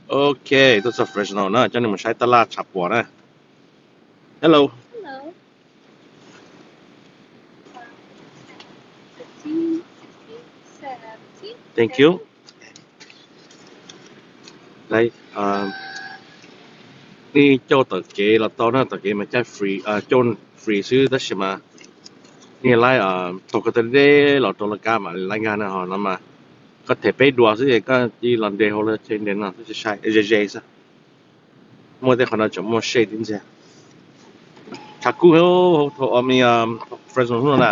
Ok, tuaj txog Fresno na, coj nej mus saib tab laj tshav puam na. Hello. Thank you. Nej coj tom kev los tau na, tom kev mas caij free, coj free xwb, tab sis mas nej laib taug koj tej deb los rau laj kab mam laib nkag na, ho no mas koj them peb duas xwb es koj cia li los nres hauv lawv chain nres no xwb, sai sai ze ze xwb. Muaj tej qhov no tseem muaj shade tib ntxiag. Tshav kub heev, Fresno hnub no na,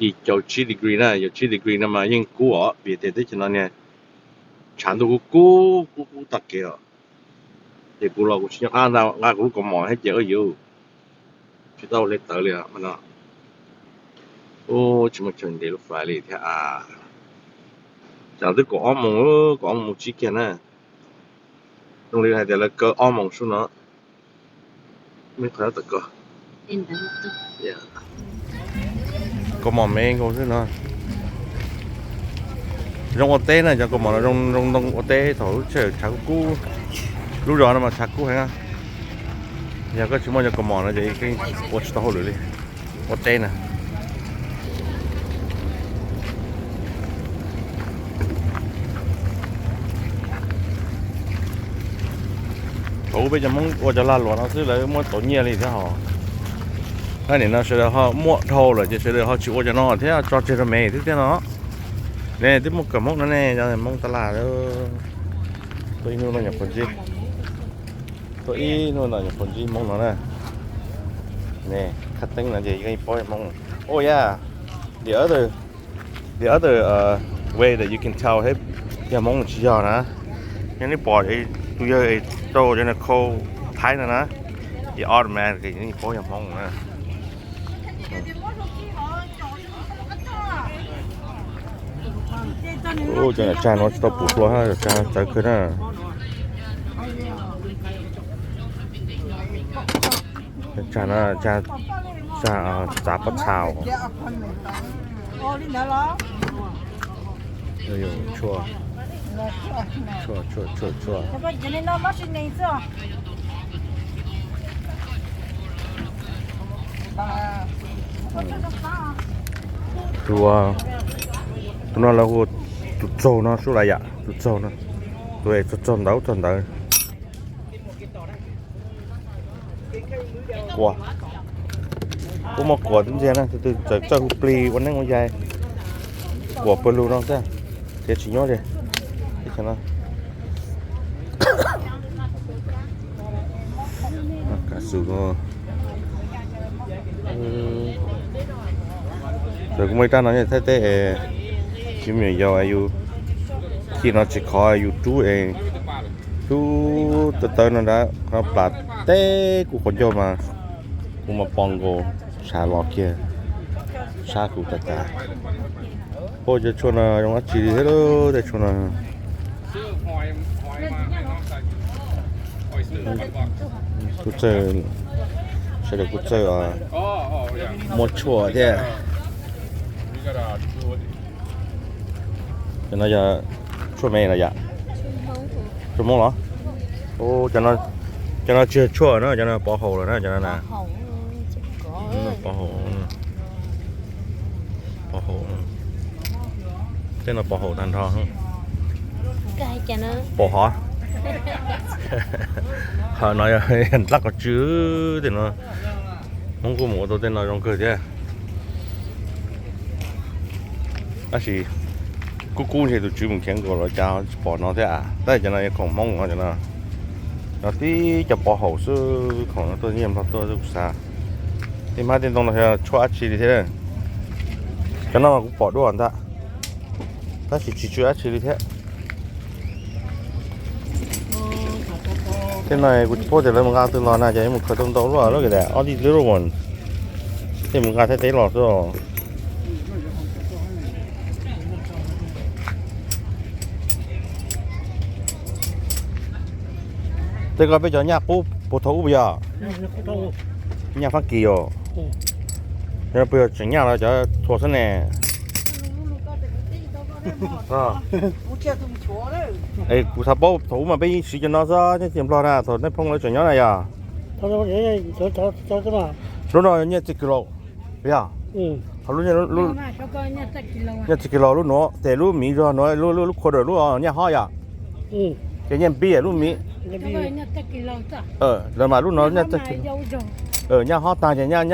yim caum tsib degree na, yim caum tsib degree no mas yeej kub os, vim tias teb chaws no niag tshav ntuj kub kub kub kub tag kev os. Ces kuv los kuv tsis nyob qab ntag, nqa kuv lub kaus mom thiab ces ua yuv, tsis tau ua li tawv li no. Ub, tsis muaj chaw nres lub fly li thiab a. Tsam twb kaum ob moos, kaum ob moos tsib kiag na. Zoo li hais tias lawv kaw ob moos sub no. Kaus mom me nkaus xwb no. Zoo ua teb na, cov kaus mom no zoo zoo ntoo ua teb thaum lub sij hawm tshav kub kub. Lub zos no mas tshav kub heev. Yog koj tsis muaj cov kaus mom no ces ua tsis tau hauj lwm li. Ua teb na. Thaum ub peb cov Hmoob ua cov lag luam no xwb lawv muab tau nyiaj li thiab hos. Nim no sawv daws ho muaj dhau lawm ces sawv daws ho tsis ua cov no thiab, tso tseg rau me xwb thiab no. Ne twb muaj kawm Hmoob no ne, cov Hmoob tab laj. Tuaj ib hnub no nyuam qhuav ntsib, tuaj ib hnub no nyuam qhuav ntsib Hmoob no na. Ne, khab teeb no ces yeej paub yog Hmoob. Oh yeah, the other, the other way that you can tell yog Hmoob tsis yog na, yog nej pom tus yawg rau cov khau thaib no na, ces automatic yeej paub yog Hmoob na. Cov tsag no tsis tau pum hlua, cov tsag txawv kawg na. Tsag no, tsag txav pob txha. Tus, tus no lawv hu tus txaug no sub las yam, tus txaug no, tus es txaug txaug ntawv txaug ntawv. Kuam, kuj muaj kuam tib ntxiag na, tus twg txawj hu plig ua neeb ua yaig, kuam pawg lug no xwb, kev tsis nyob li. Kav xus, kuv muaj ib rab no nyob Thaib teb es, yus me nyuam yaus es yus chim no tsis khov yus rub es, rub tawv tawv no nrad qhov plas teb kuv quav ncauj mas, kuv mas pom nkaus, sab los kiag, sab kuv tas tas. Ua cov tshuaj no zoo dab tsi li thiab tej tshuaj no. Kuj txawj, sawv daws kuj txawj muab tshuaj thiab. Cov no yog tshuaj me los yom? Tshuaj Hmoob los? Cov no tsis yog tshuaj na, cov no pov haum lawm na, cov no na. Pov haum, pov haum, tej no pov haum tag nrho. Pov haum, ho no yog nplaj qos tsw, tej no Hmoob kuj mus ua tau tej no zoo kawg thiab. Tab sis kub kub ntshe tus tswv mus khiav nkaus los cas tsis pom no thiab. Tab sis cov no yog khoom Hmoob no, cov no tib cov pov haum xwb, khoom no tuaj nyiaj Nplog tuaj xwb kuv xav. Tej hmab tej ntoo no yog tshuaj dab tsi li thiab. Cov no mas kuv pom dua ntag, tab sis tsis tshuaj dab tsi li thiab. Tej no kuv tsis paub tias lawv mus nqa twg los na, ces mus khaws tau ntau luaj, look at that, all these little ones. Tej mus nqa Thaib teb los xwb. Tej ko peb cov nyaj qub puag thaum ub puas yog? Nyaj Fab Kis os. Puas yog tseem nyaj los cov thuam xwb ne? Es kuv xav paub thaum ub mas peb yeej siv cov no xwb, nyob ces Nplog na, thaum nej phooj lawv tseem nyob na yog. Lub no nyiaj txij kiv laus, yog. Nyiaj txij kiv laus lub nuav, ces lub miv zog nuav, lub quarter lub nyiaj hob yom. Ces nyiaj npib lub miv. Lawv mas lub no nyiaj txij kiv, nyiaj hob tag ces nyiaj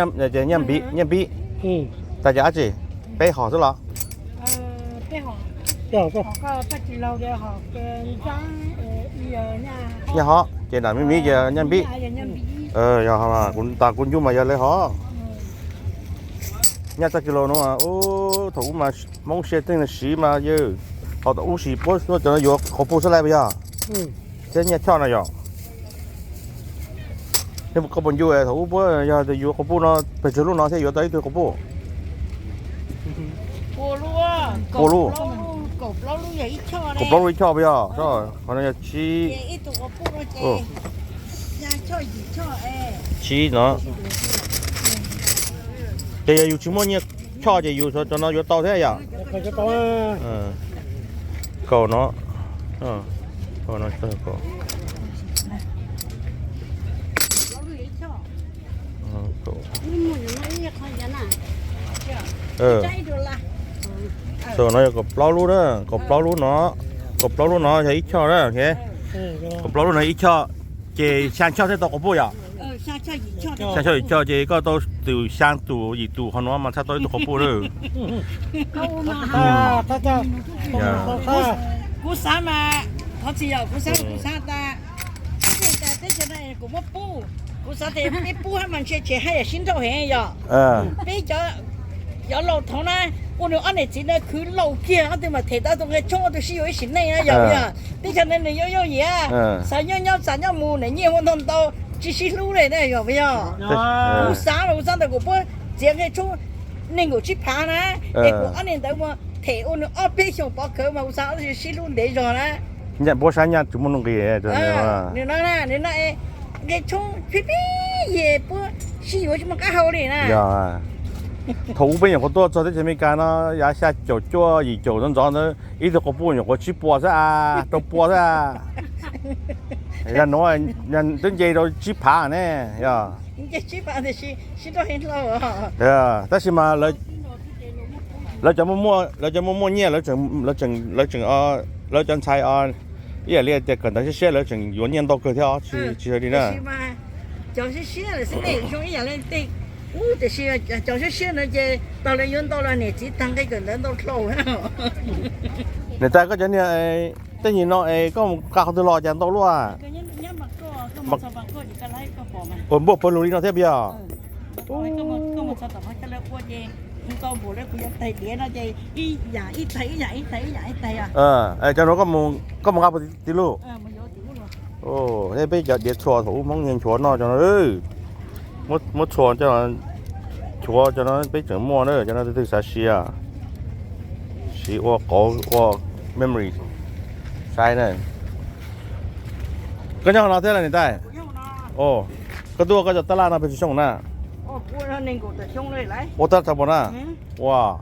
npib, nyiaj npib. Tag ces dab tsi? Peb hom xwb los? Nyiaj hob ces nram miv miv ces nyiaj npib. Yog, tas kuv ncu mas yog lawv hov. Nyiaj txij kiv laus no, thaum ub mas Hmoob siab tseeb siv mas yog, ho thaum ub siv puab cov no yuav quas puj xwb lauj puas yog? Thiab nyiaj choj no yog. Koj puas ncu thaum ub puab yog yuav quas puj no, pes tsawg lub no thiaj yuav tau ib tug quas puj? Pua lub. Kaum plaub lub ib choj puas yog? Qhov no yog tsib. Tsib no. Ces yog yus tsis muaj nyiaj choj ces yus cov no yuav tau thiab yom? Kaum no. Saum no yog kaum plaub lub na, kaum plaub lub no, kaum plaub lub no yog ib choj na. Kaum plaub lub no ib choj, ces xyaa choj thiaj tau quas puj yom? Xyaa choj yim choj ces koj tau twm xyaa tus yim tus qhov no mas txhaj tau ib tug quas puj lawm. Kuv xav mas, thov txim yom, kuv xav, kuv xav tas, teb chaws no kuv muab pub, kuv xav tias peb pub hab mas ntshe tseem haj yam sib nrauj heev yom. Peb cov laus thaud na, ua nws ob niam txiv na khwv laus kiag, ob tug mas them tau tus nqe tshoob, ob tug sib yuav ib sim neej na yom, yog. Teb chaws no nws yooj yooj yim, xav nyob nyob, xav nyob mus, niam nyiaj ua ntau ntau, tsis sib hlub li na yom, puas yog? Kuv xav mas kuv xav ntawm kuv puab txiav nqe tshoob nees nkaum tsib phav na, es kuv ob niam ntawd mus them ua nws ob peb xyoos pov khawv mas kuv xav ob tug sib hlub ntev zog na. Puab saib nyaj tsis muaj nuj nqis. Nws no, nws no, nqe tshoob pib pib yig puab sib yuav tsis muaj qab hau li na. Thaum ub peb nyuam qhuav tuaj txog teb chaws Amelikas no yav xya caum cuaj yim caum ntxov ntxov ntawd ib tug quas puj nyuam qhuav tsib puas xwb, rau puas xwb. Yog nuav twb nce rau tsib phav ne, yog. Tab sis mas lawv cov muaj muaj nyiaj, lawv tseem, lawv cov ntxhais ib yam li tias kawm ntawv siab siab lawv tseem yuav nyiaj ntau kawg thiab os, tsis yog li na. Cov siab siab lawm xwb ne, zoo ib yam li tej ub, tiam sis cov siab siab no ces tau lawv yuav ntau los niam txiv tag nqi kawm ntawv ntau dlhau. Niam tais, koj cov niag tej nyim no es koj mus nqa qhov twg los cas ntau luaj? Ua npuaj pawg lug li no thiab puas yog? Cov nuav koj mus nqa puas tim lub? Peb cov diav txhuas thaum ub Hmoob nchuav noj cov no, muab txhuas coj, nchuav cov no peb tseem muaj na, cov no twg xav siv, siv ua qauv ua memory saib na. Koj nyob qhov no thiab los niam tais? Koj tuaj ua koj cov tab laj no pes tsawg xyoo na? Ua tab laj tau pom na? Ua,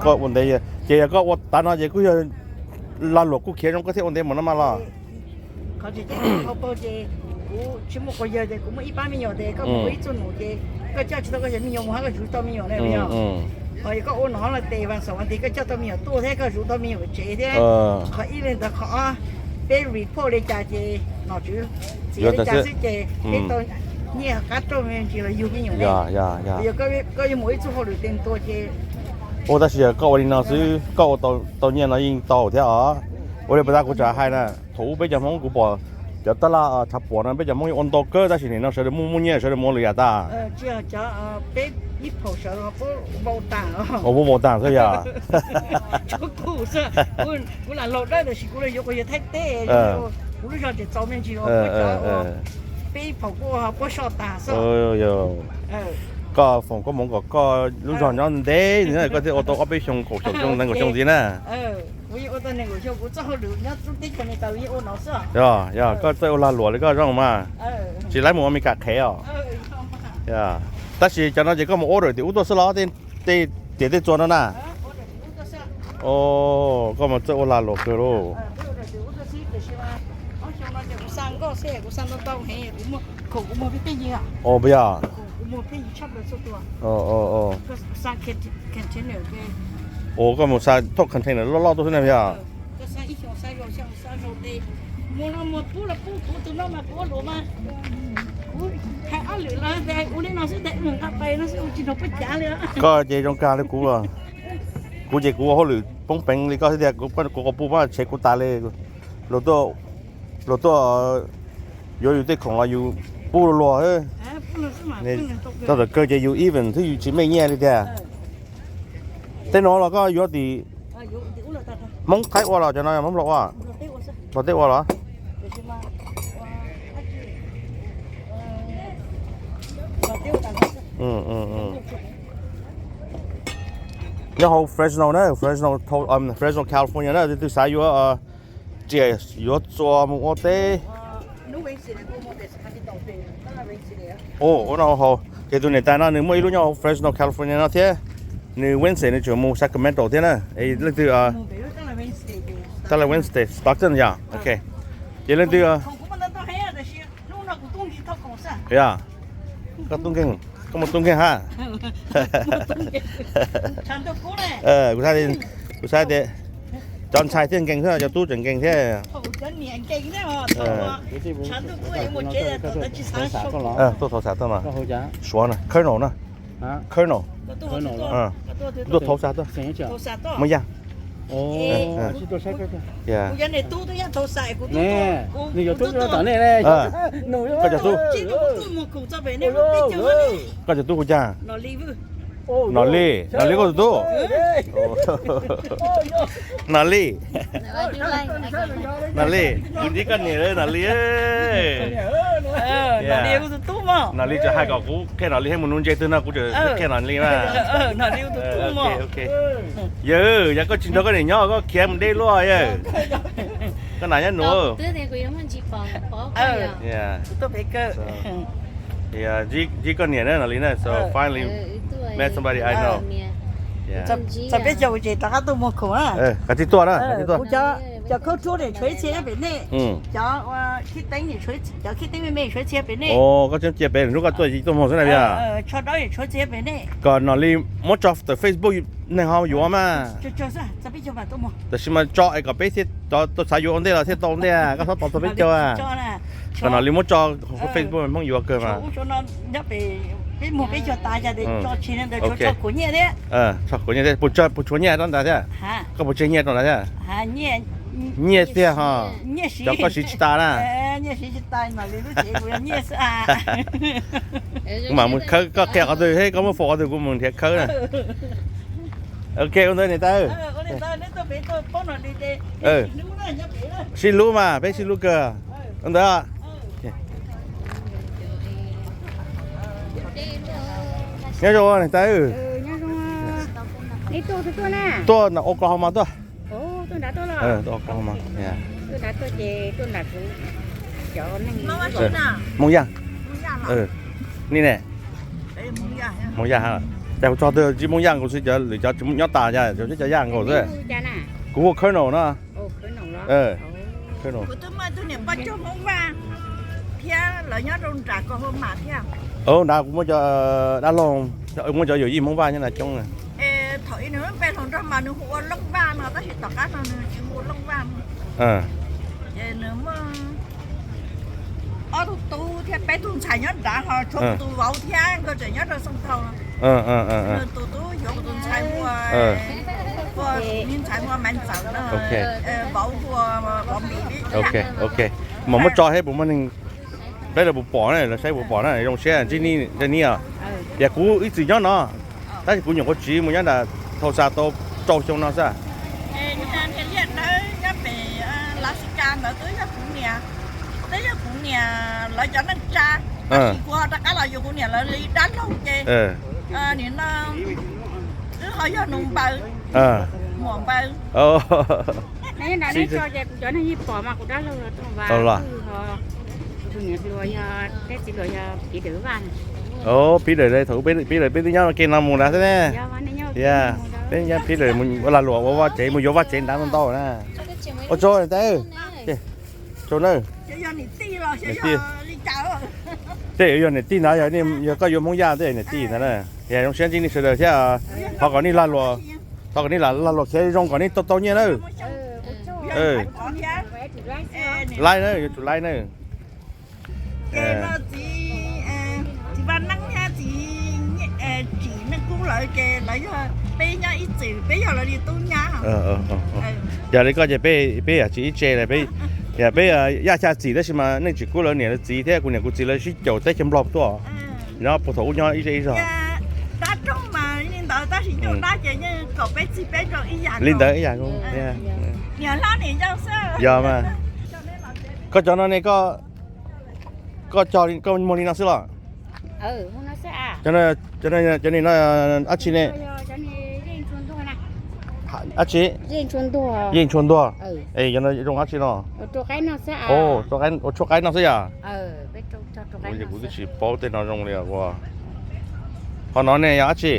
koj ua ntev, ces yog koj ua tav no ces kuj yog lag luam kuj khiav zoo koj thiaj ua ntev mus no mas los? Kuv tsis muaj quas yawg ces kuv muaj ib pab me nyuam ces koj mus ua ib txuj num ces koj coj tsis tau koj cov me nyuam mus hab koj zuv tau me nyuam na. Ho yog koj ua no los tes vas xaum vas tis koj coj tau me nyuam tuaj thiab koj zuv tau me nyuam tsev thiab. Qhov ib li ntawd, qhov ob, peb report li cas ces nom tswv txiav li cas xwb ces peb tau nyiaj qab rauj me ntsis los yug me nyuam ne. Yog koj yuav mus ib txuj hauj lwm tes ntua ces, ua tab sis yog koj ua li no xwb koj ua tau nyiaj no yeej tau thiab os. Ua li pas tas kuv tsam hais na, thaum ub peb cov Hmoob kuv pom cov tab laj tshav puam no peb cov Hmoob yeej ua ntau kawg tab sis nim no sawv daws muaj muaj nyiaj sawv daws mus ua lwm yam tas. Ua vau vau tas xwb yog. Kuv lam laug dawb tab sis kuv los yuav quas yawg Thaib teb, kuv lub zog tseem txaus me ntsis, peb phaum kuj ua puab soj tas xwb. Koj foom koob hmoov kom koj lub zog nyob ntev ntev koj thiaj ua tau ob peb xyoo kaum xyoo nees nkaum xyoo ntxiv na. Kuv yeej ua tau nees nkaum xyoo kuv txoj hauj lwm nyob lub teb chaws Amelikas yeej ua no xwb. Yog, yog koj txawj ua lag luam li koj zoo mas, tsis laib mus ua Amelikas qhev os. Yog. Tab sis cov no ces koj mus order tim ub tuaj xwb los, tej tiam tej txuas no na? Koj mus txawj ua lag luam kawg lauj. Ua puas yog? Ua, koj mus xa thooj container loj loj tuaj xwb na puas yog? Koj ces zoo kawg li kuv. Kuv ces kuv ua hauj lwm poob peev li koj xwb tiag, kuv quas pub pab tshev kuv tas li. Luag tuaj, luag tuaj yuav yus tej khoom los yus pub luag. Txog thaum kawg ces yus even xwb, yus tsis mej nyiaj li tiag. Tej no los koj yuav tim Hmoob Thaib ua los cov no Hmoob Nplog ua? Nplog teb ua los? Nyob hauv Fresno na, Fresno, Fresno, California na, leej twg xav yuav riam yuav txuas mus ua teb. Ua no hauv, ces tus niam tais no nws muaj ib lub nyob hauv Fresno, California no thiab. Nws Wednesday nws tseem mus Sacramento thiab na. Leej twg, tab laj Wednesday, Stockton yog, ok. Ces leej twg, yog, koj tub nkeeg, koj muaj tub nkeeg hab? Kuv xav tias cov ntxhais thiaj nkeeg xwb, cov tub tseem nkeeg thiab. Tuaj thauv xav tuaj mas. Suav na, Colonel na. Colonel. Tuaj thauv xav tuaj. Muaj yaj. Koj cov tub, koj cov tub hu cas? Nom Lis, Nom Lis koj tus tub? Nom Lis, Nom Lis, kuv ntsib koj niam lawm Nom Lis. Nom Lis tseem hais kom kuv qhia Nom Lis thiab mus nuv ntses twg no kuv tseem qhia Nom Lis mas. Yawg, yog koj tsis nrog koj niam nyob koj khiav mus deb luaj yawg. Koj nam nyob nuav. Ntsib koj niam na Nom Lis na, so finally met somebody I know. Txog peb caug ces rov qab tuaj muag khoom na. Kav tsij tuaj na, kav tsij tuaj. Cov khaub ruab tshuav ib txhia nyob pem nej, cov khib teeb, cov khib teeb me me tshuav ib txhia pem nej. Koj tseem cia pem hnub koj tuaj tuaj muag xwb na yog? Tsho dawb tshuav ib txhia pem nej. Kom Nom Lis muab tso tawm Facebook neeg ho yuav mas. Tab sis mas tso es kom peb thiaj tau xav yuav ua ntej los thiaj tau ua ntej, koj txhob tos txog peb caug. Kom Nom Lis muab tso Facebook Hmoob yuav kawg mas. Tso khuav nyiaj thiab, puas tshuav nyiaj rau ntawd thiab? Koj puas tseg nyiaj rau ntawd thiab? Nyiaj tiag ho. Cov koj siv tsis tas na. Kuv mam mus khawb, koj qhia qhov twg thiab koj muab faus qhov twg kuv mus nrhiav khawb na. Ok, ua ntawd niam tais. Sib hlub mas, peb sib hlub kawg. Ua ntawd. Nyob zoo niam tais. Tuaj Oklahoma tuaj. Hmoob Yaj. Nej ne? Hmoob Yaj. Cas kuv txog twg ntsib Hmoob Yaj nkaus xwb, cov lwm cov tsis nyob tas, cov ntsib cov Yaj nkaus xwb. Kuv hu Colonel no. Colonel. Nrad kuv muaj cov dab laug, muaj cov yawm yij Hmoob Vaj nyob na coob na. Thaum ub nws npe hluas nraug mas nws hu ua Looj Vaj no, tab sis tom qab no nws tsis hu ua Looj Vaj no. Ces nws muaj ob tug tub thiab peb tug ntxhais nyob nrad, ho tshuav kuv tus vauv thiab, nkawd tseem nyob rau Xoo Thau. Nws tus tub yuav kuv tus ntxhais ua, ua tus me ntxhais ua Maiv Ntxawm no, vauv ua Vauv Npis. Ok, ok. Mas muab tso seb puas muaj neeg, peb lawv puas pom na, lawv saib puas pom na, zoo siab ntsib nej os. Yog kuv ib txwm nyob no, tab sis kuv nyuam qhuav tsiv mus nyob nram Thauj Xa tau rau xyoo no xwb. Niam Liaj Dawb nyob pem Las Vegas ntawd twb yog kuv niam, twb yog kuv niam lawv cov neej tsa, tab sis kuv ho rov qab los yuav kuv niam lawv li dab laug ces nim no wb ho yog nus npaws, muam npaws. Cov neeg yeej pom mas kuv dab laug los, tus niam hluas yog, peb txiv hluas yog Kev Dawm Vaj. Pib daws, thaum pib daws peb twb nyob ke no mus nrad xwb ne. Peb nyob pib daws mus ua lag luam ua vaj tsev, mus yuav vaj tsev nrad ntau ntau na. Ua tsaug niam tais. Tsaug nawb. Tej yog niam tij ntawd, yog koj yuav Hmoob Yaj tej niam tij ntawd na. Zoo siab ntsib nej sawv daws thiab. Thov kom nej lag luam, thov kom nej lag luam khiav zoo kom nej tau tau nyiaj nawb. Laiv na, yuav tsum laiv na. Txiv Vaj Neeb thiab txiv Tsim Neej Kub lawv ces lawv yog peb nyob ib txwm, peb yog lawv li tub nyab. Yog li koj ces peb, peb yam tsis ib tse lawm, peb, peb Yaj Xya Txim tab sis mas Neej Tsim Kub lawv niam lawv txiv thiab kuv niam kuv txiv lawv sib caum teb chaws Nplog tuaj. Nyob puag thaum ub nyob ib zej ib zog. Li ntawd ib yam. Yog mas. Koj cov no ne, koj, koj cog, koj muag li no xwb los? Cov no, cov no dab tsi ne? Dab tsi? Yeej tshua ntuag. Es cov no zoo dab tsi no? Ua tshuaj qaib noj xwb yom? Kuv twb tsis paub tej no zoo li os. Qhov no ne yog dab tsi?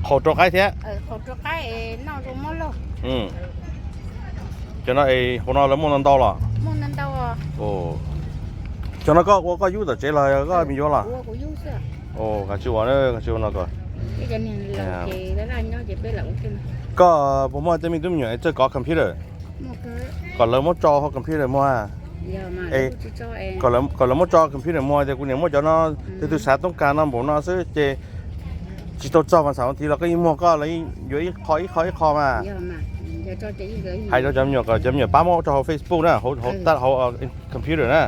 Qhaus rau qaib thiab. Cov no es hauv no lawv muaj ntau ntau los? Cov no koj ua koj yub tom tsev los koj me yuav los? Kav tsij ua, kav tsij ua no kom. Koj puas muaj tej me tub me nyuam es txawj kov computer? Kom lawv muab tso hauv computer muag. Kom lawv muab tso computer muag tias kuv niam muab cov no, tus twg xav toob kas no npaum no xwb ces tsis tau txog vas xav tiv los koj yeej muag koj, lawv yuav ib qho ib qho ib qho mas. Hais rau cov me nyuam kom cov me nyuam pab muab tso hauv Facebook na, hauv computer na.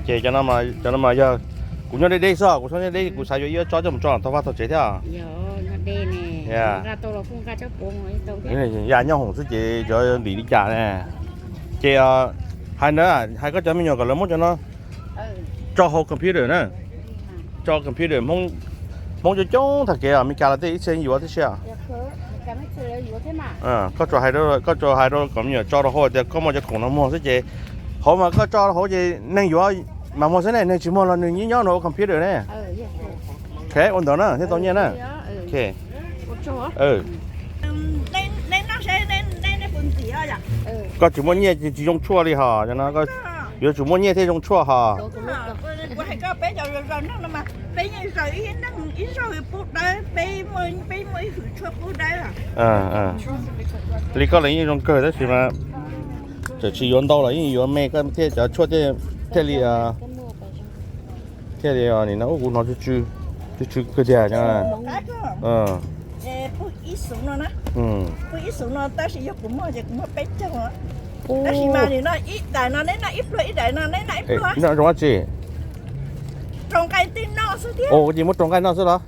Ces cov no mas yog kuv nyob deb deb xwb, kuv txhob nyob deb, kuv xav yuav ib ob tsob coj mus tso tom vaj tom tsev thiab. Ya nyob hoom xwb ces cov ntim li cas ne. Ces hais ntawd, hais koj cov me nyuam kom lawv muab cov no tso hauv computer na. Tso computer, Hmoob coob coob tag kev os, Meskas los tej ib txhia yuav tib si. Koj tsuas hais rau, koj tsuas hais rau kom me nyuam tso rau hauv tias koj muaj cov khoom no muag xwb ces hauv mas koj tso rau hauv ces neeg yuav mas muag xwb ne, neeg tsis muag los nws nyob nyob nws ua computer ne. Ok, ua ntawd na thiaj tau nyiaj na. Ok. Koj tsis muaj nyiaj ces tsis zoo tshuaj li hos, yuav tsum muaj nyiaj thiaj zoo tshuaj hos. Li koj los yeej zoo kawg tab sis mas txawm tsis yuav ntau los yeej yuav me koj thiaj cov tshuaj thiaj li thiaj li nim no kuv hnov tsw tsw kawg tiag. Zoo dab tsi? Ces muab rau nqaij noj xwb los?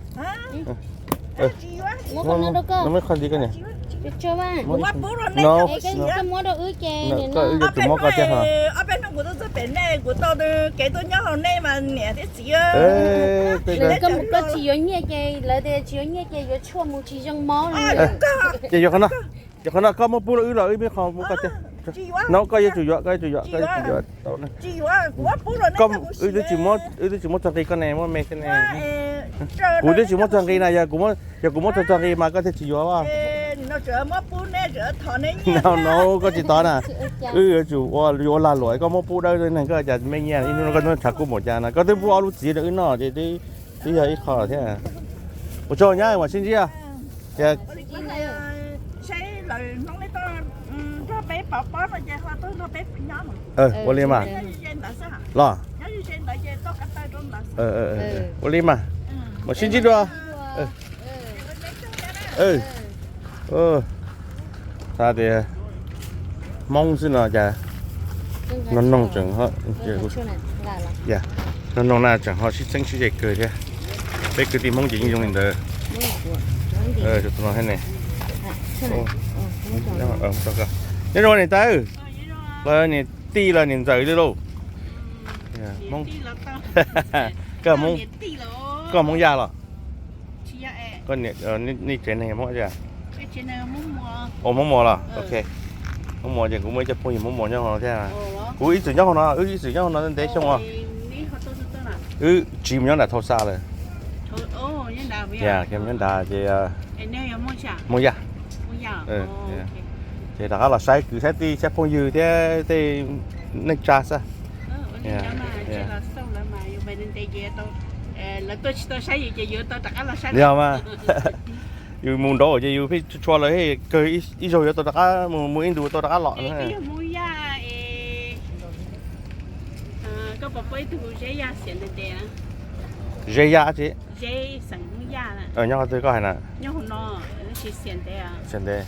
Muab qhov li koj niam. Wb yuav tsum muab koj thiab. Koj tsis yuav nyiaj ces lawv tias tsis yuav nyiaj ces yuav tshuaj mus tsis zoo mob. Ces yog qhov no, yog qhov no koj muab pub rau wb los wb muab qhov pub koj thiab. No koj yuav tsum yuav, koj yuav tsum yuav, koj yuav tsum yuav. Wb twb tsis muab, wb twb tsis muab txog nqi koj ne, muab me thiab ne. Kuv twb tsis muab txog nqi na, yog kuv muab txog nqi mas koj thiaj tsis yuav. No koj tsis tov na. Wb yuav tsum ua, yuav ua lag luam koj muab pub dawb neeg koj cas me nyiaj ib hnub no koj tshav kub npaum cas na, koj twb pub ob lub txiv rau wb noj ces twb yog ib qho thiab. Ua tsaug nyab, mam sib ntsib. Ua li mas. Los. Ua li mas. Mam sib ntsib dua. Xav tias Hmoob xwb no cas no noog tseem, no noog na tseem ho sib txheeb sib ze kawg thiab. Peb kwv tij Hmoob ces yeej zoo li ntawd. Nyob zoo niam tais, los niam tij los niam ntxawm li lauj. Koj Hmoob Yaj los? Nej tsev neeg Hmoob Yaj? Ua Hmoob Muas los? Ok. Hmoob Muas ces kuv muaj ib co phooj ywg Hmoob Muas nyob hauv no thiab. Kuv ib txwm nyob hauv no, wb ib txwm nyob hauv no ntev xyoo os. Wb tsiv mus nyob nram Tulsa lawm. Ces Hmoob Yaj. Ces rov qab los saib kwv saib tij saib phooj ywg thiab tej neej tsa xwb. Yog mas, yus mus nraud ces yus pheej tshua lawv, kawg ib zaug yuav tau rov qab mus, mus ib ntus tau rov qab los. Zeb Yaj tsi? Nyob qhov twg koj hais na? Xia ntev.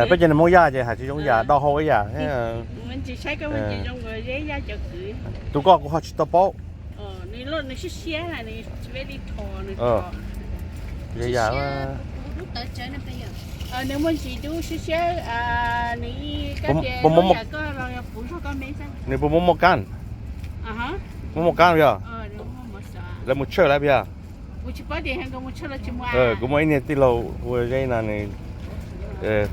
Peb cov neeg Hmoob Yaj ces hais tsis zoo ib yam, dhau hau ib yam. Tus koj kuv ho tsis tau paub. Zeb Yaj. Nws puas muaj muaj kab? Muaj muaj kab yog? Lawv mus tshawj lawm puas yog? Kuv muaj ib niag tij laug ua Zeb no,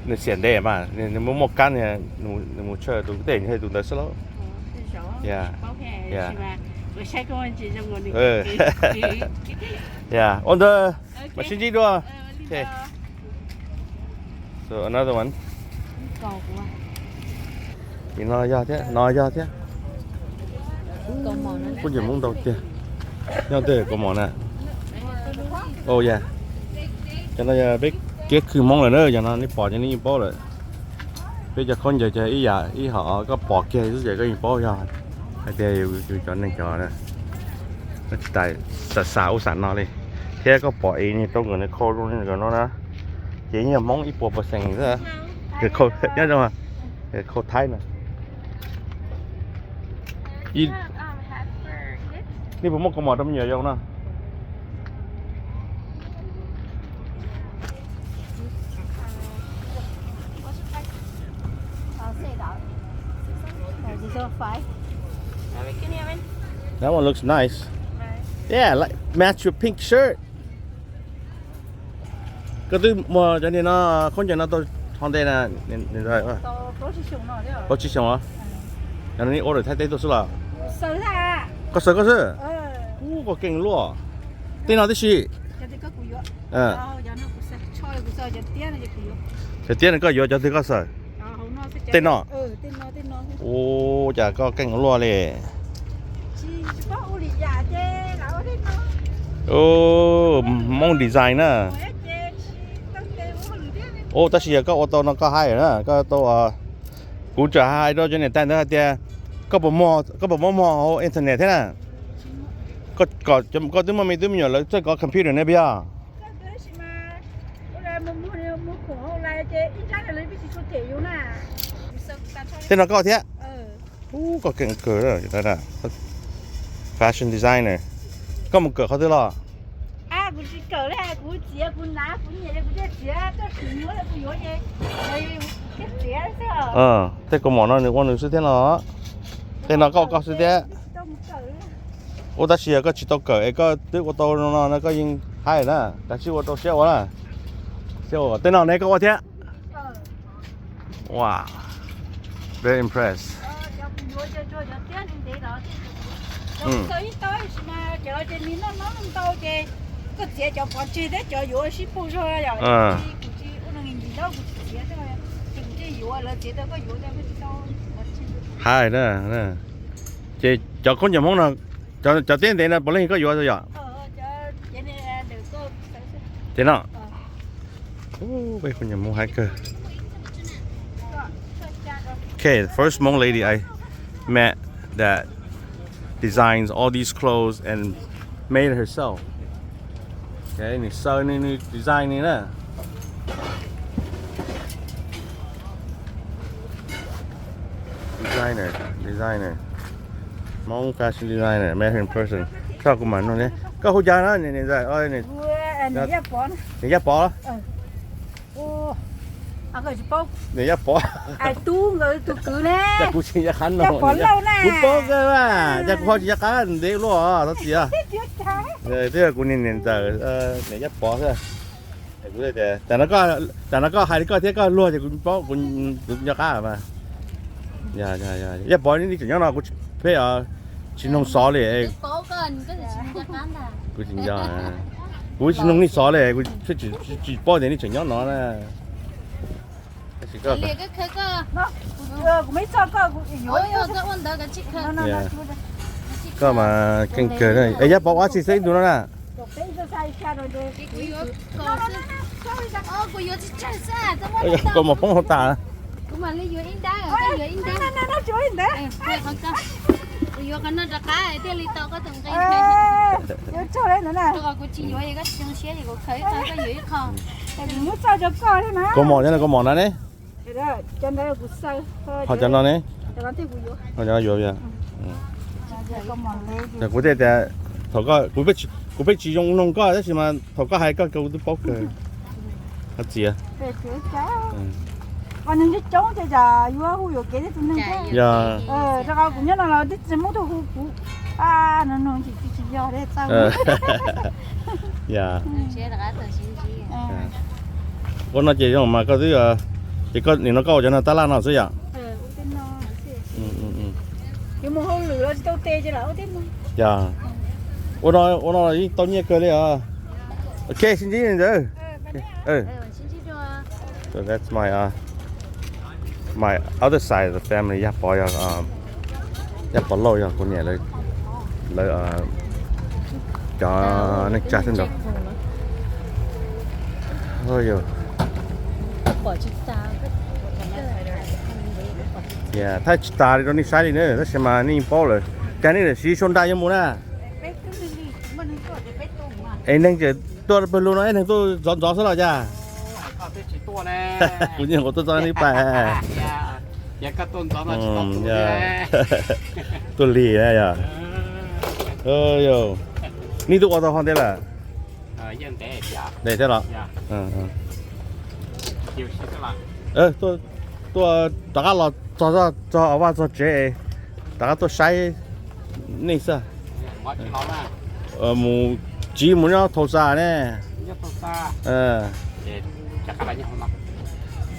nws xiam ntev mas nws muaj muaj kab, nws mus tshawj tus tej tus ntawd xwb lauj. Ua ntawd mas sib ntsib dua. So another one. Tim no yog thiab, no yog thiab. Kuj nyiam Hmoob ntau tiag. Nyob tej kaus mom na. Au yog, cov no yog peb kiab khw Hmoob lawm na, yog no nej pom ces nej yeej paub lawm. Peb cov khaub ncaws ces ib yam ib hom, koj pom kiag xwb ces koj yeej paub yog hais tias yus cov neeg cov na. Tsis tas xam xam ub xam no li, thiab koj pom es niag rau nkawd nws khau zoo li nkawd no na, ces yeej yog Hmoob ib puas percent xwb. Nyob zoo, khau Thaib na. Nej puas muaj kaus mom rau me nyuam yaus no? That one looks nice. Yeah, like, match your pink shirt. Koj twb muag cov niag no, khaub ncaws no tau hov ntev na? Plaub tsib xyoos os. Yog no nej order Thaib teb tuaj xwb los? Koj xaws koj xwb? Ub, koj keej luaj. Tej no tib si. Cov tiab no koj yuav cov twg koj xaws? Tej no. Ub, cas koj keej luaj li. Hmoob design na. Ub, tab sis yog koj ua tau no koj hais na, koj tau, kuv tseem hais rau cov niam tais ntawd hais tias, koj puas muab muag hauv internet thiab na? Koj twb muaj me tub me nyuam lawv txawj kov computer ne puas yog? Tej no koj thiab? Ub, koj keej kawg. Fashion designer. Koj mus kawm qhov twg los? Tej kaus mom no nws ua nws xwb thiab no. Tej no koj ua koj xwb thiab. Ub, tab sis yog koj tsis tau kawm es koj twb ua tau no no koj yeej haib na, kav tsij ua rau siab ua na. Tej no ne koj ua thiab? Wow, very impressed. Haib na. Ces cov khaub ncaws Hmoob no, cov tiab ntev no puav leej koj yuav yom? Ces no. Peb kuj nyiam Hmoob haib kawg. Okay, the first Hmong lady I met that designs all these clothes and made it herself. Okay, nws xaws nws, nws design nws na. Designer, designer. Hmong fashion designer, met her in person. Tso kuv mam nug ne. Koj hu cas na? Nws Yaj Pov. Nws Yaj Pov. Kuv tsis nco qab no. Kuv paub kawg, cas kuv ho tsis nco qab ntev luaj txhob txiav. Twb yog kuv niag niam ntxawm, nws Yaj Pov xwb. Tam no koj hais li koj thiab koj luag ces kuv paub, kuv nco qab mas. Yog, yog, yog, Yaj Pov, nej tseem nyob no kuv pheej tsis noog xov li. Kuv tsis nco, kuv tsis noog nej xov li, kuv tsis paub tias nej tseem nyob no na. Koj mas keej kawg. Es Yaj Pov ua tsis xwb ib ntus no na. Koj mas poob hauv tas. Kaus mom, kaus mom na ne. Ho cov no ne. Ho cov yuav. Kuv thiaj tias thaum koj, kuv pheej tsis zoo noog koj tab sis mas thaum koj hais koj kuv twb paub kawg. Ho txiav. Yog. Yog. Ua no ces zoo mas koj twb, ces koj nim no koj ua cov no tab laj no xwb yom? Yog. Ua no, ua no yeej tau nyiaj kawg li os. Ok, sib ntsib ntawd. So that's my, uh, my other side of the family. Yaj Pov yog, um, Yaj Pov Lauj yog kuv niam lawv, lawv, uh, cov neej tsa xwb ntag. Thaij tsis tas li rau nej saib li na, tab sis mas nej yeej paub lawm. Cas nej siv sau nra yuav mus na? Es neeg ces tuaj pawg lug no es neeg tuaj ntxov ntxov xwb los cas? Kuv nyiam kuv tuaj txog nej pais. Tuaj lig na yog. Nej twb ua tau ho ntev lawm? Ntev thiab los? Tuaj rov qab los txog, txog vaj txog tsev, rov qab tuaj saib nej xwb. Mus tsiv mus nyob Thauj Xa ne.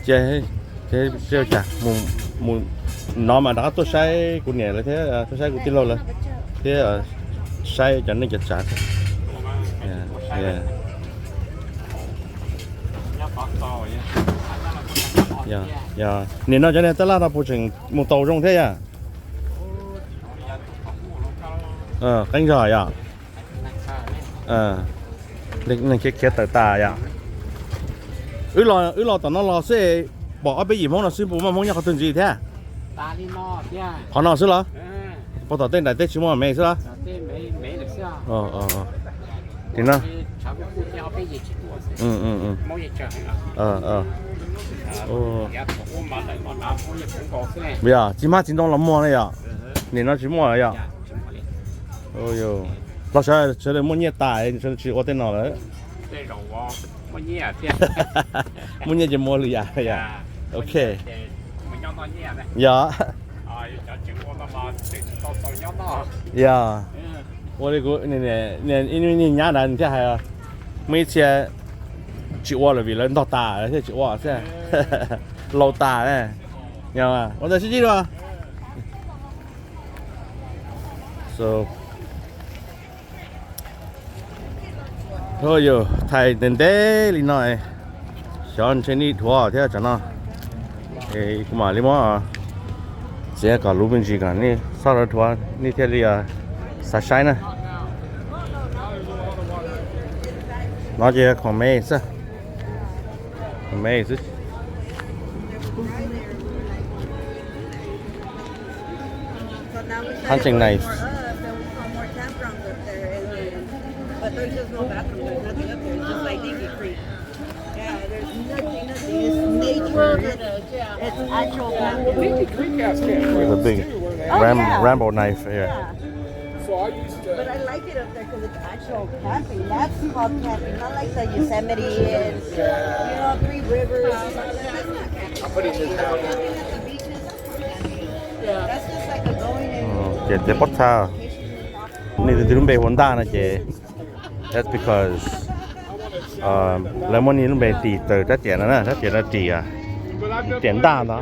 Ces, ces, ces mus no mas rov qab tuaj saib kuv niam lawv thiab, tuaj saib kuv tij laug lawv thiab, saib cov neej cov tsav. Nim no cov niag tab laj no puas tseem mus tau zoo thiab yom? Qeeb zog yom? Neeg khiav khiav tawm tas yom? Wb los tom no los xwb, pom ob peb yim Hmoob no xwb, puas muaj Hmoob nyob qhov twg ntxiv thiab? Qhov no xwb los? Puag tom tej nraim teb tsis muaj me xwb los? Tim no. Yog txiv hmab txiv ntoo los muag ne yom? Nim no tsis muaj yom? Los sawv daws muaj nyiaj tas sawv daws tsis ua tej no lawm. Muaj nyiaj ces mus ua lwm yam yom? Ok. Yog. Yog. Ua li kuv niag nyab ntawd nws thiaj hais, muaj ib txhia tsis ua lawm vim lawv ntog tas lawv thiaj tsis ua xwb. Laus tas. Ua ntawd sib ntsib dua. Yus thaij ntev ntev li no, xyov ntshe nej dhuav thiab tsam no. Kuv mam li muab txiav kom luv me ntsis kom nej txhob dhuav nej thiaj li xav saib na. No ces khoom me xwb. Khoom me xwb. Hunting knife. There's a big ram- Rambo knife here. But I like it up there because it's actual camping. That's called camping, not like the Yosemite and, you know, Three Rivers. That's not camping. That's just like a going and Ces tej pob txha, nej tus twg lub npe hu Ntaj no ces that's because lawv muab nej lub npe tis tawm rab riam no na, rab riam no ris, riam ntaj no.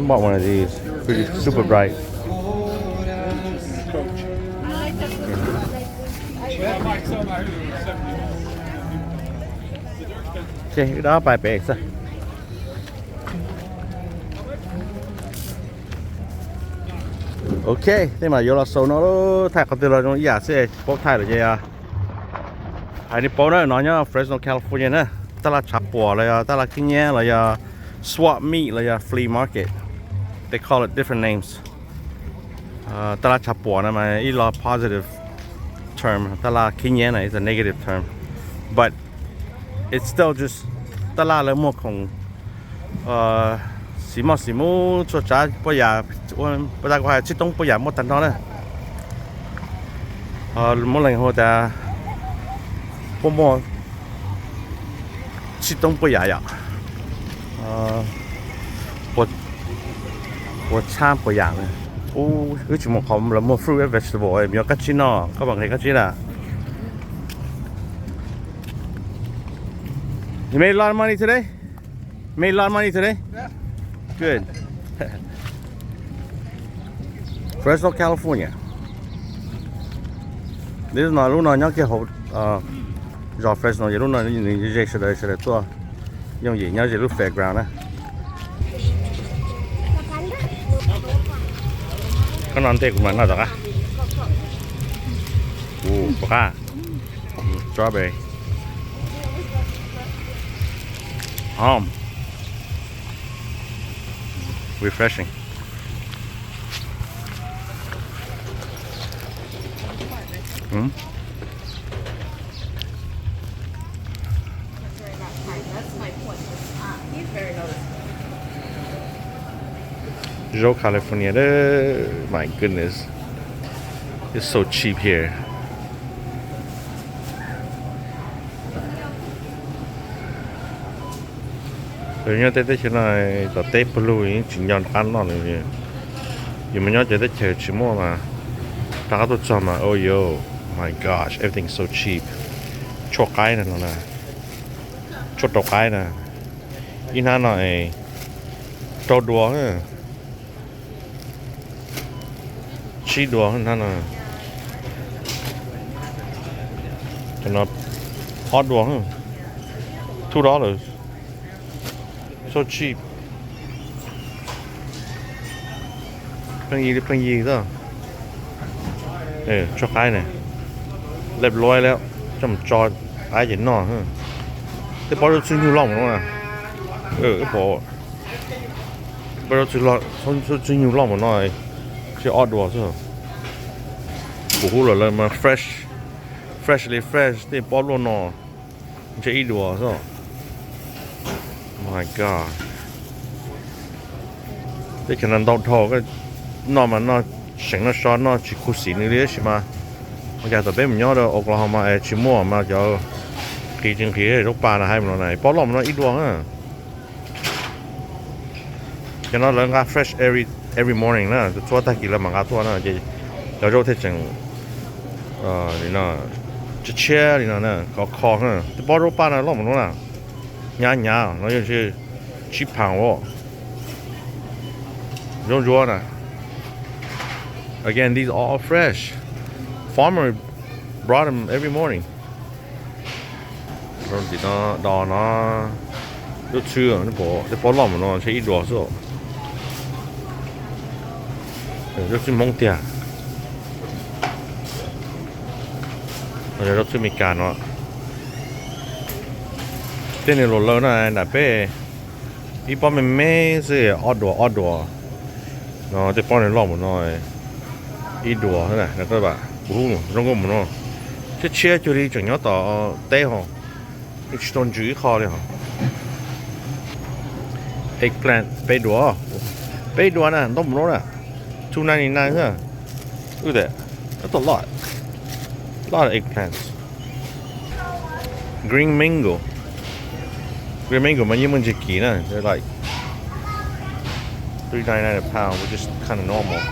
Bought one of these. Pretty super bright. Ces wb rov pais pem xwb. Ok, tej mas yuav los xaus no, thaij qhov twg los zoo ib yam xwb, paub thaij lawm ces hais nej paub na, no nyob Fresno, California na, tab laj tshav puam los yog tab laj khib nyiab los yog swap meet los yog flea market, they call it different names. Tab laj tshav puam no mas ib lo positive term, tab laj khib nyiab no is a negative term, but it's still just tab laj lawv muag khoom xis mos xis mub txhua tsav puas yam, puas tas kuv hais tsib toob puas yam muaj tag nrho na. Muab leej hu tas puas muaj tsib toob puas yam yom, puas txhab puas yam. Wb tsis mus qhov lawv muag fruit vegetable, yog kab tsib no koj mam nqhis kab tsib na. You made a lot of money today? Made a lot of money today? Good. Fresno, California. Lub no, lub no nyob kiag hauv zos Fresno, ces lub no nws ze sawv daws, sawv daws tuaj yooj yim nyob ze lub fairground na. Koj noj ntej kuv mam noj tom qab. Ua, tom qab. Strawberry. Hom. Refreshing. Zaub California, my goodness, it's so cheap here. Nyob tej teb chaws no tom teb pawg lug yeej tsis nco rov qab noj li. Yus mus nyob cov teb chaws tsis muaj mas rov qab tuaj txog mas, oh yo, my gosh, everything so cheap. Tshuaj qaib no, tshuaj rau qaib na, ib hnab no rau dua, tsib dua hnab no, ob dua, two dollars, so cheap. Pheej yig li pheej yig xwb. Tshuaj qaib ne, lej luaib lawm, coj mus tso qaib ces noj. Tej pob zaub txhwb nyuj loj mus no na, pob zaub txhwb nyuj loj mus no, ntshe ob dua xwb. Kuv hu lawm lawv mas fresh, freshly fresh tej pob luaj no, ntshe ib dua xwb. My God, teb chaws no ntau dhau, noj mas noj seev noj so noj tsis khuv xim nws li tab sis mas ua cas tom peb mus nyob rau Oklahoma es tsis muaj mas cov nqhis tsis nqhis zaub pa no hais mus no na, pob loj mus no ib dua na. Cov no lawv nqa fresh every, every morning na, txhua tag kis lawv mam nqa tuaj na, ces cov zaub thiaj tseem tshiab tshiab li no na, khov kho. Tej pob zaub paj no loj mus no na, hnyav hnyav no yeej tsib phaus. Zaub ntsuab na. Again, these are all fresh. Farmer brought them every morning. Rau tim no, do no, zaub txhwb, tej pob loj mus no ntshe ib dua xwb. Zaub txhwb Hmoob tiag. Zaub txhwb Meskas no. Tej nws luam lawv na, nram peb ib pob me me xwb ob dua ob dua. No tej pob nws loj mus no ib dua xwb na, zoo nkauj mus no. Tshiab tshiab cuag li tseem nyob tom teb ho, yeej tsis tau ntsws ib qho li ho. Eggplant peb dua, peb dua na, ntau mus no na, two ninety nine xwb. That's a lot. Lot of eggplants. Green mango. Green mango mas yeej muaj ntsis kim na, they're like three ninety nine a pound, which is kind of normal.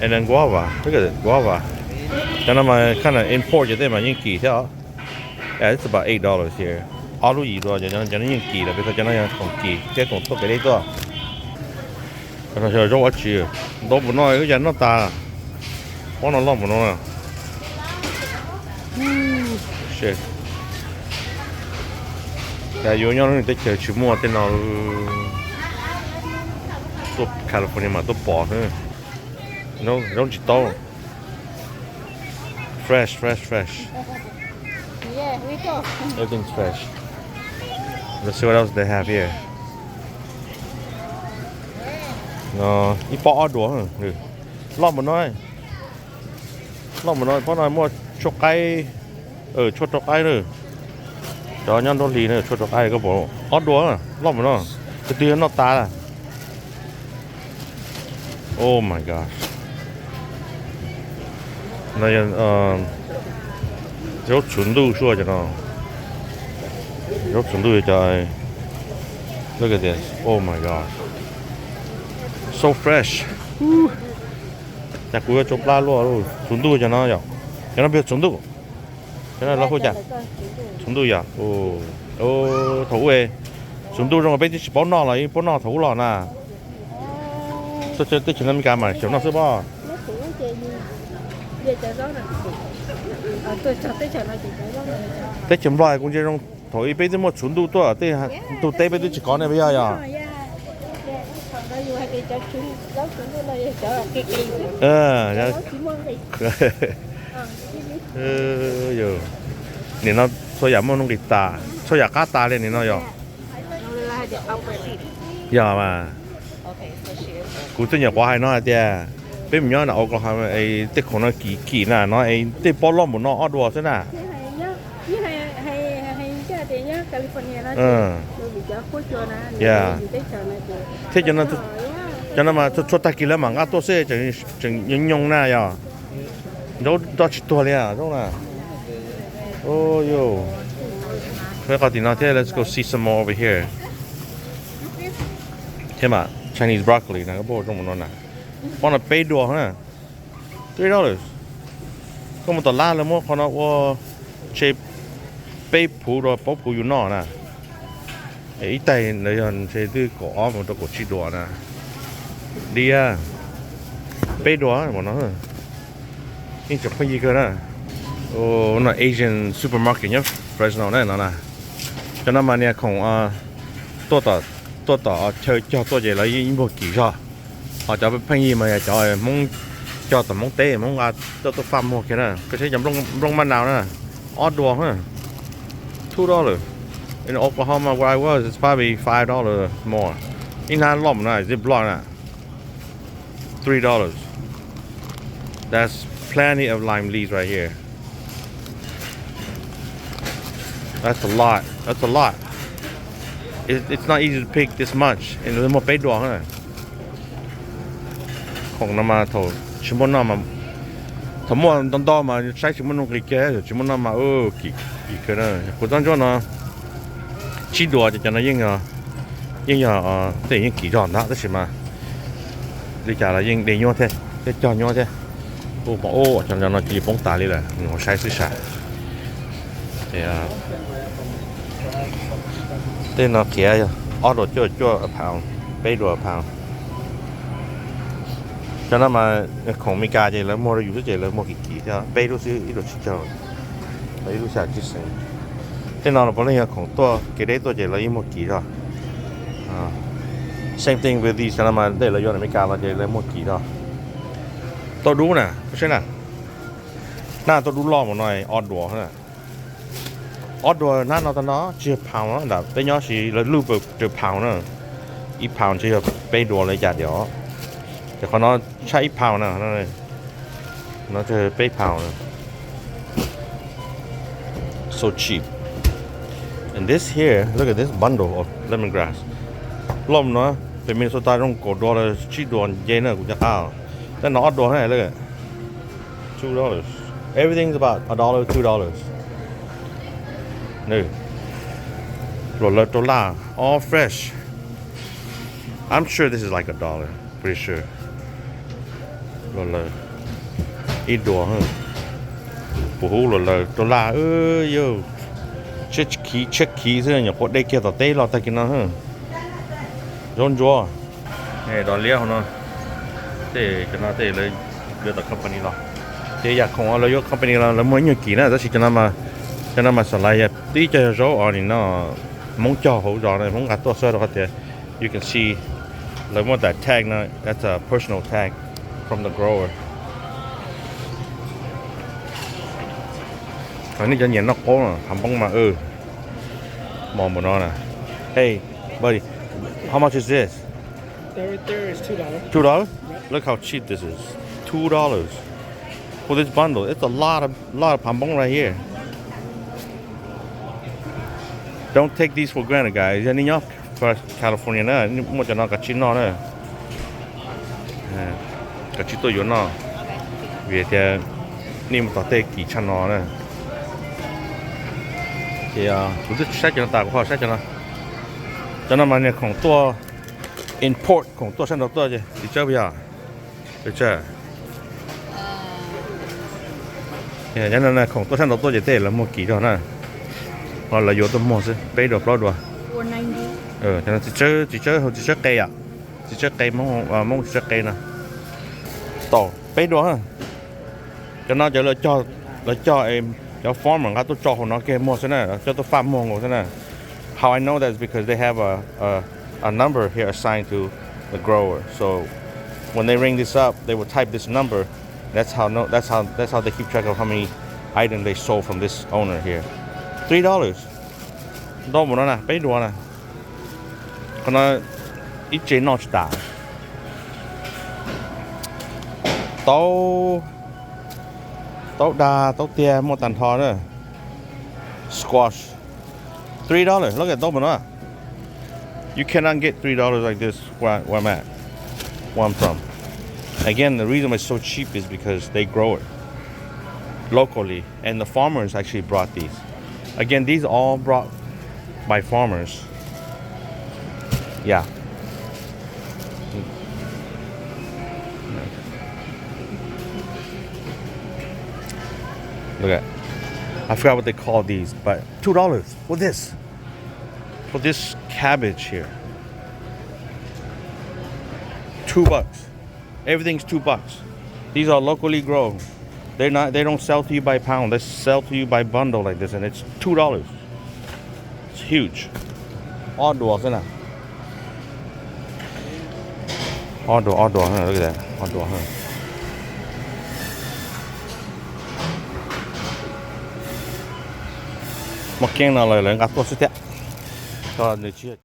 And then guava, look at it, guava. Cov no mas kind of import, cov tej mas yeej kim thiab. Yeah, it's about eight dollars here. Ob lub yim dua, cov no yeej kim lawm, peb cov no yog khoom kim thiab khoom tuaj kev deb tuaj. Zaub ua tsi ntau npaum no wb cas noj tas, pob no loj npaum no. Cas yuav nyob teb chaws tsis muaj tej no. Tuaj California mas tuaj pom xwb. Zaub tsis tau. Fresh, fresh, fresh. Everything's fresh. Let's see what else they have here. No, ib pob ob duas, loj npaum no. Loj npaum no, pob no muaj tshuaj qaib, tshuaj rau qaib na. Cov nyob nruab hlis na, tshuaj rau qaib koj pom, ob duas, loj npaum no, tus twg yuav noj tas. Oh my gosh. No yog zaub txhuv ntuj xwb cov no. Zaub txhuv ntuj cov. Look at this. Oh my gosh. So fresh. Cas kuv yuav tsau plab luaj. Txhuv ntuj cov no yom. Cov no peb txhuv ntuj. Cov no lawv hu cas? Txhuv ntuj yom. Thaum ub txhuv ntuj zoo peb twb tsis paub noj los yeej paub noj thaum ub los na. Tuaj teb chaws Amelikas mas xyaum noj xwb pob. Teb chaws Nplog kuv ntsia zoo thaum ub peb twb muaj txhuv ntuj tuaj, tej ntug teb peb twb tsis kov ne, puas yog yom? Nim no txhua yam muaj nuj nqis tas, txhua yam qab tas li nim no yog. Yog mas, kuv twb nyuam qhuav hais no hais tias peb mus nyob na Oklahoma es tej khoom no kim kim na no es tej pob loj npaum no ob duas xwb na. Thiab cov no mas txhua tag kis lawv mam nqa tuaj xwb, tseem nyoos nyoos na yog. Zaub nroj tsis tuag li zaub na. Qhov tim no thiab, let's go see some more over here. Thiab mas Chinese broccoli na, zoo no na. Pob no peb duas na. Three dollars. Koj mus tom lab lawv muab qhov no ua tsheb peb phuv rau plaub phuv yus noj na. Ib tais ntawd yog ntshe twb kaum ob mus rau kaum tsib duas na. Diab, peb duas no. Yeej tseem pheej yig kawg na. No Asian supermarket nyob Fresno na no na. Cov no mas niag khoom tuaj tom chaw cog tuaj ces lawv yeej muag kim zog. Ho cov pheej yig mas yog cov Hmoob cog tom Hmoob teb, Hmoob nqa tuaj tuaj faj muag kiag na. Koj saib cov nplooj maj nau na, ob duas, two dollars. In Oklahoma where I was, it's probably five dollars more. Ib hnab loj na, ziplock na, three dollars. That's plenty of lime leaves right here. That's a lot. That's a lot. It, it's not easy to pick this much. Muaj peb duas. Khoom no mas thaum tsis muaj noj, thaum muaj ntau ntau mas saib tsis muaj nuj nqis kiag, thaum tsis muaj noj mas kim kawg na. Kuv txoj ntsuab no tsib duas ces cov no yeej yog, tej yeej kim zog ntag tab sis mas li cas los yeej de nyuaj thiab, thiab cog nyuaj thiab. Ua cov no cia li poob tas li lawm, nws ua saib xwb sas. Tej no qhiav yog ob duas cuaj cuaj a pound, peb duas a pound. Cov no mas khoom Meskas ces lawv muag rau yus xwb ces lawv muag kim kim thiab, peb lub xwb ib duas tsib caug, ib lub xya tsib xees. Tej no los puav leej yog khoom tuaj kev deb tuaj ces lawv yeej muag kim zog. Same thing with these, cov no mas tej lawv yuav Meskas los ces lawv muag kim zog. Tauj dub na, koj saib na. Hnab tauj dub loj mus no ob duas na. Ob duas hnab no tag no tsis yog pound na, peb nyob si lawv luj raws pound na. Ib pound ntshe yog peb duas li cas tiag. Ces qhov no tshaj ib pound na, no peb pound na. So cheap. And this here, look at this bundle of lemongrass. Loj no, pem Minnesota zoo kaum dollars, tsib duas nce na kuv cov qab. Tej no ob duas na, look at, two dollars. Everything's about a dollar, two dollars. Luam laws rau laj, all fresh. I'm sure this is like a dollar, pretty sure. Luam laws ib duas, puv hub luam laws rau laj, yog tshiab khiv tshiab khiv xwb, nyuam qhuav de kiag tom teb los tag kis no. Zaub ntsuab, Dos liab hauv no, tej cov no tej lawv yuav tom company los. Ces yam khoom lawv yuav company los lawv muag ib nyuag kim na, tab sis cov no mas xam lais yog tib co yog zaub os nim no Hmoob cog hauv zos no, Hmoob nqa tuaj xwb rau qhov tias you can see lawv muab tas tag no, that's a personal tag from the grower. Nej cov nyiam noj qaub no, phav npoob mas mos npaum no na. Hey, buddy, how much is this? Two dollars? Look how cheap this is. Two dollars for this bundle. It's a lot of, lot of phav npoob right here. Don't take these for granted, guys. Yog nej nyob California na, muaj cov no kav tsij noj na. Kav tsij tuaj yuav noj, vim tias nej mus tom tej kim tshaj no na. Ces kuv twb saib cov no tas, kuv ho saib cov no. Cov no mas niag khoom tuaj import, khoom tuaj sab nraud tuaj ces tsis tsawg puas yog? Tsis tsawg. Cov no khoom tuaj sab nraud tuaj ces tej lawv muag kim zog na, ho lawv yuav tuaj muag xwb, peb dua plaub dua. Tsis tsawg, tsis tsawg, tsis tsawg qe yom, tsis tsawg qe, Hmoob tsis tsawg qe no. Tau peb dua. Cov no cov lawv cog, cov farmer nqa tuaj tso hauv no kiag muag xwb na, coj tuaj faj muag nkaus xwb na. How I know that is because they have a, a, a number here assigned to the grower. So when they ring this up, they will type this number. That's how, no, that's how, that's how they keep track of how many items they sold from this owner here. Three dollars. Ntau mus no na, peb dua na. Qhov no ib tsev noj tsis tas. Taub, taub dag, taub tiag muaj tag nrho na. Squash. Three dollars. Look at taub mus no. You cannot get three dollars like this where, where I'm at, where I'm from. Again, the reason why it's so cheap is because they grow it locally, and the farmers actually brought these. Again, these are all brought by farmers. Yeah. Look at, I forgot what they call these, but two dollars for this, for this cabbage here. Two bucks. Everything's two bucks. These are locally grown. They're not, they don't sell to you by pound. They sell to you by bundle like this, and it's two dollars. It's huge. Ob dua xwb na. Ob dua, ob dua, look at that. Ob dua. Muaj keeb no lawv nqa tuaj xwb thiab. Nws tsis